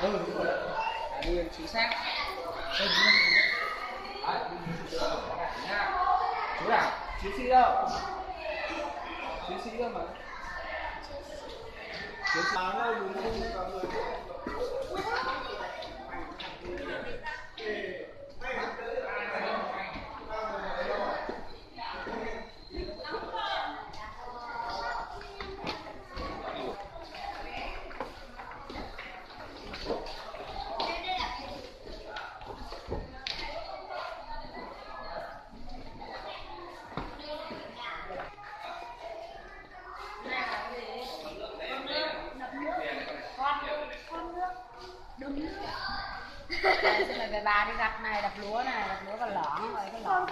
Ừ, đúng rồi đấy. Tài nguyên chính xác. Đấy, chú nào? Chiến sĩ đâu? Chiến sĩ đâu mà? Chiến sĩ. Con, con nước. Đun nước. Đây, xin mời bà, bà đi gặt này, đập lúa này, đập lúa và lỏng rồi cái lỏng.